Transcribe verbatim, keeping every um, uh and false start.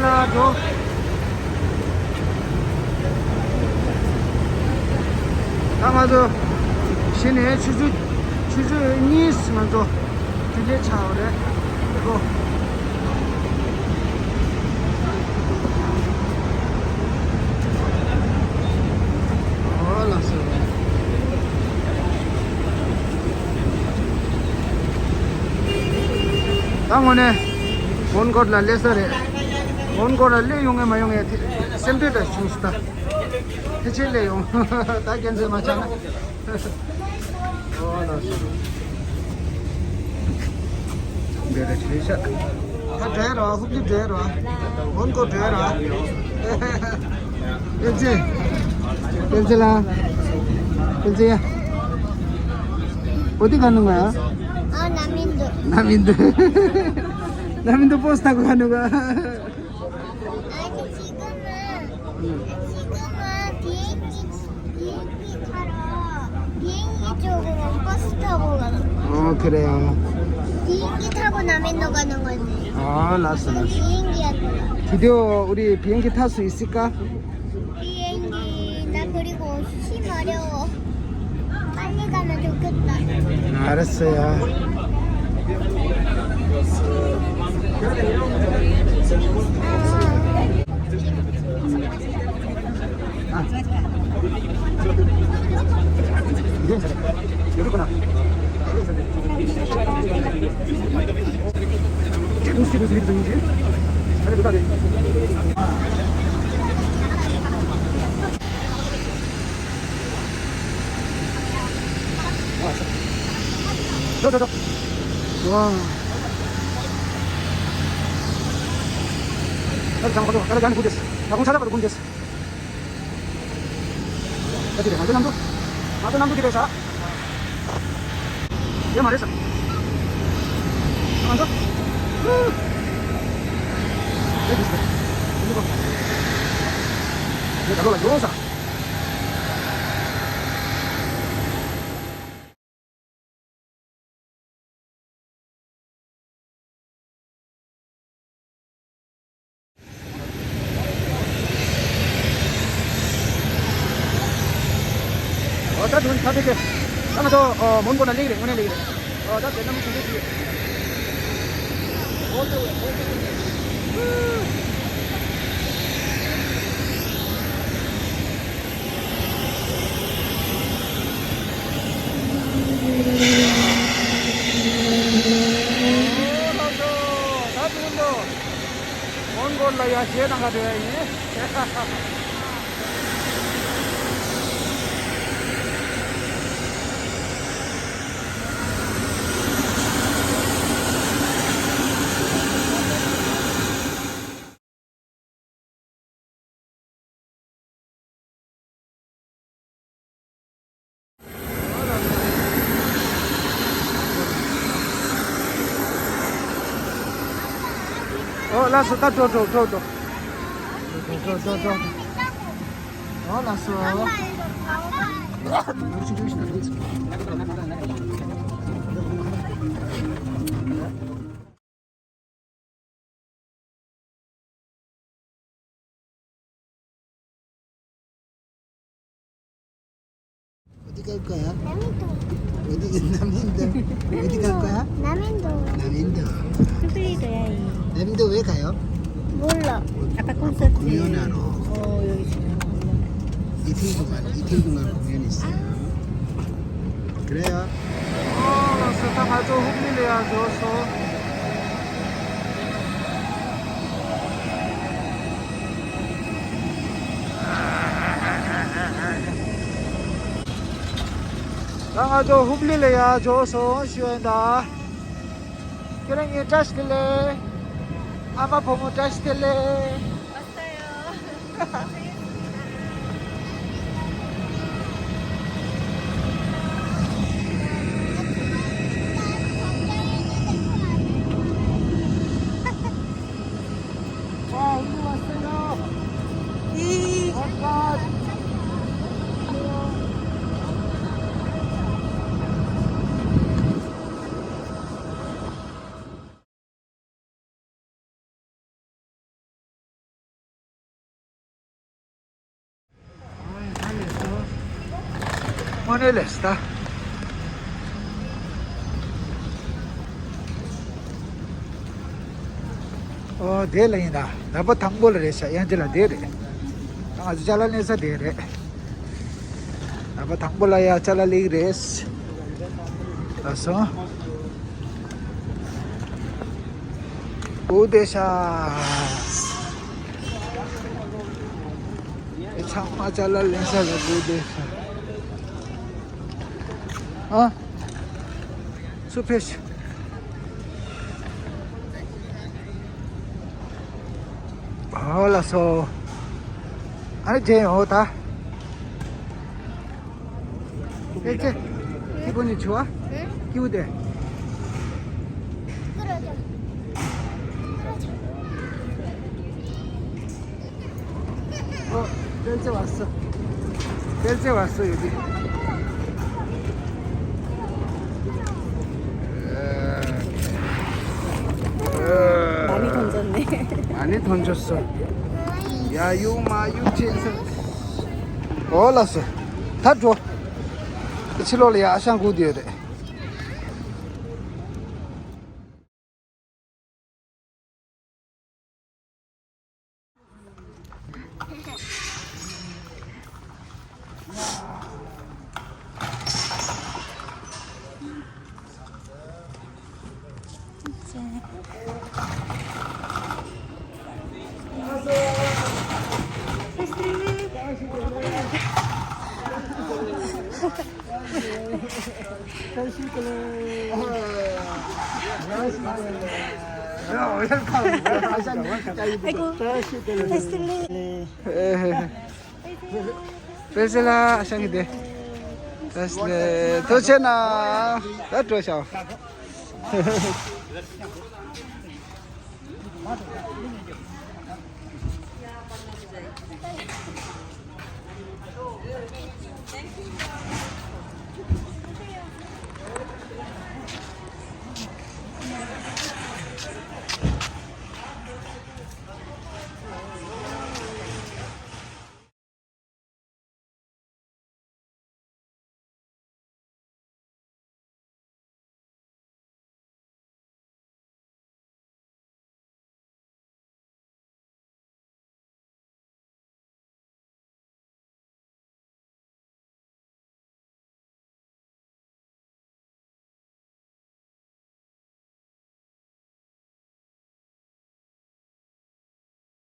འགྲོ། ད་ང་ཚོ་གཞི་ནས་ཆུ་ཚོད་ཆུ་ཚོད་གཉིས་ང་ཚོ་དེ་འདྲའི་ཆགས་པ་རེད་འགྲོ། ཨོ་ལགས་སོ། ད་དངོས་གནས་མོན་གྷོ་ལ་སླེབས་ས་རེད། མོན་གྷོ་ལ་སླེབས་ཡོང་ངེས་མ་ཡོང་ངེས་དེ་སེམས་ཁྲལ་འདྲ་བྱུང་སོང་ད། ཕལ་ཆེར་སླེབས་ཡོང་། ད་རྒྱལ་མཚན་མ་ཆགས་ན། ཨོ་ལགས་སོ། འདི་རེད་ཤག་ད་འགྲོ་ཡ་ར་ཧུབ་ལི་འགྲོ་ཡ་ར། མོན་གྷོ་འགྲོ་ཡ་ར། པེན་ཚེ། པེན་ཚེ་ལ། པེན་ཚེ་ཡ། བོད་དུ་ག་ནུ་མ། ཨ་ན་མིན་དུ། ན་མིན་དུ། ན་མིན་དུ་པོ་སྟ་གུ་ག་ནུ་ག། ཨ་ཅི་ཅི་ག་མ། ཅི་ག་མ་བི་ཨེན་ཇི་བི་ཨེན་ཇི་ཐར་བ། བི་ཨེན་ཇི་ཅོག་གོ་བ་པ་སི་ཐར་གོ་བ། ཨོ་ཁེ་རེ་ཡ། བི་ཨེན་ཇི་ཐར་གོ་ན་མེ་ནོ་ག་ནོ་ག་ནེ། ཨ་ལ་སོ་ལ་སོ། བི་ཨེན་ཇི་ཡ་གོ་བ། དེ་དུས་ཨུ་རི་བི་ཨེན་ཇི་ཐར་སུ་ཡི་སི་ཀ། བི་ཨེན་ཇི་ན་ཁོ་རི་གོ་ཤི་མ་རེ་ཨོ། ཨ་ནི་ག་ན་ཅོག་གི་ད། ཨ་ར་སོ་ཡ། 와. 나도 잠깐 가자. 나도 안에 문 닫았어. 나 공 찾아가도 문 닫았어. 어떻게 돼? 안 되는 거? 안 되는 거 기대해서. 얘 말했어. 안 돼? 내 비슷해. 이거 봐. 내가 놀라 요사. ཨོ་ད་དུང་ད་དེ་ག་ད་ང་ཚོ་ཨོ་མོན་གྷོ་ན་སླེབས་རེད། དངོས་གནས་སླེབས་རེད། ཨོ་ད་དེ་ན་མི་ཞིག་སླེབས་རེད། ཨོ་ད་ཝེ་ཨོ་ད་ཝེ། ཨོ་ལགས་སོ། ད་དུང་འདུག་མོན་གྷོ་ལ་ཡ་གཞས་གནང་ག་འགྲོ་ཡ་ཡིན། ཨོ་ལགས་སོ། ད་འགྲོ་འགྲོ་འགྲོ་འགྲོ། འགྲོ་འགྲོ་འགྲོ་འགྲོ། ཨོ་ལགས་སོ། 어디 갈 거야? 남인도. 어디, 남인도. 어디 갈 거야? 남인도. 남인도. 슈크림 줘야 해. 남인도 왜 가요? 몰라. 아까 콘서트. 공연하러. 어, 여기 지금. 이틀 동안, 이틀 동안 공연이 있어요. 그래요. ཨོ་ལགས་སོ། ད་ང་ཚོ་ཧུབ་ལི་ལ་ཡར་འབྱོར་སོང་། ད་ང་ཚོ་ཧུབ་ལི་ལ་ཡར་འབྱོར་སོང་ཞུ་ཡིན་ད། ཁྱེད་རང་གཉིས་བཀྲ་ཤིས་བདེ་ལེགས། ཨ་མ་བུ་མོ་བཀྲ་ཤིས་བདེ་ལེགས། དངོས་གནས་ལས་ད། ཨོ་དེ་ལ་ཡིན་ད། ལག་པ་དང་པོ་ལ་རེད་ཤག་ཡང་དེ་ལ་དེ་རེད། ང་ཚོ་ཅ་ལག་ལེན་ས་དེ་རེད། ལག་པ་དང་པོ་ལ་ཡ་ཅ་ལག་ལེན་རེད། ལགས་སོ། འོ་དེ་ཤག་ཚང་མ་ཅ་ལག་ལེན་ས་ལ་འོ་དེ་ཤག་ཨ། སུ་ཕེ་ཤི། ཨོ་ལགས་སོ། ཨ་རེ་ཇེ་ཡོང་ད། ཨེ་ཅེ། ཁྱི་པོ་ནི་ཆུ་བ། ཁྱིའུ་དེ། ཨོ། སྤེན་ཚེ་བ་སུ། སྤེན་ཚེ་བ་སུ་ཡོད་དེ། ཨ་ནི་ཐོན་ཚར་ནས། ཨ་ནི་ཐོན་ཚར་སོང་། ཡ་ཡུ་མ་ཡུ་ཆེན་སོང་། ཨོ་ལགས་སོ། ད་འགྲོ། ཕྱི་ལོགས་ལ་ཡ་ཨ་ཞང་སྒུག་བསྡད་ཡོད་རེད། ཨེ་ཀོ། ཕེ་སི་ལེ། ཕེ་སི་ལེ། ཨ་ཞང་གི་དེ། ཕེ་སི་ལེ། ཐུགས་རྗེ་གནང་། ད་འགྲོ་ཤག